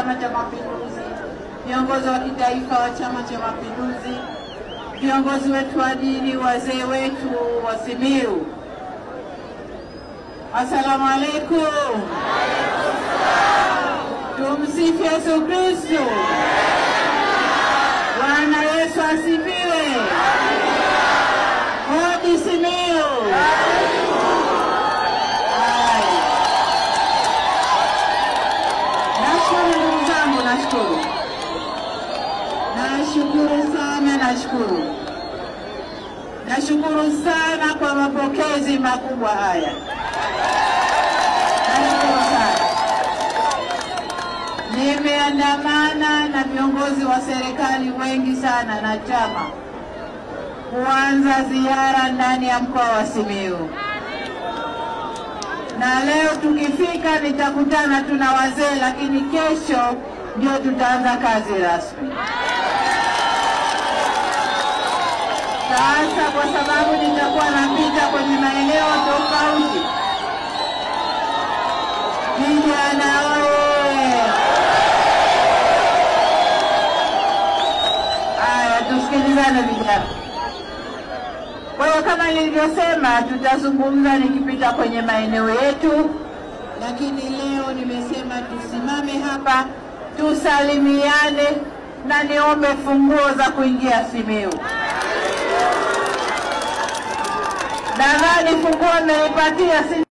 Chama cha Mapinduzi, viongozi wa kitaifa wa Chama cha Mapinduzi, viongozi wetu wa dini, wazee wetu wa Simiyu. Asalamu alaykum. Tumsifu Yesu Kristo. Bwana Yesu asifiwe. Hodi Simiyu. Nashukuru ndugu zangu, nashukuru. Nashukuru sana, nashukuru. Nashukuru sana kwa mapokezi makubwa haya. Nashukuru sana. Nimeandamana na viongozi wa serikali wengi sana na chama kuanza ziara ndani ya mkoa wa Simiyu. Na leo tukifika nitakutana tuna wazee, lakini kesho ndio tutaanza kazi rasmi. Sasa kwa sababu nitakuwa napita kwenye maeneo tofauti. Vijana oye! Haya, tusikilizane vijana. Kwa hiyo kama nilivyosema, tutazungumza nikipita kwenye maeneo yetu, lakini leo nimesema tusimame hapa, tusalimiane na niombe funguo za kuingia Simiyu. Nadhani funguo nimeipatia, si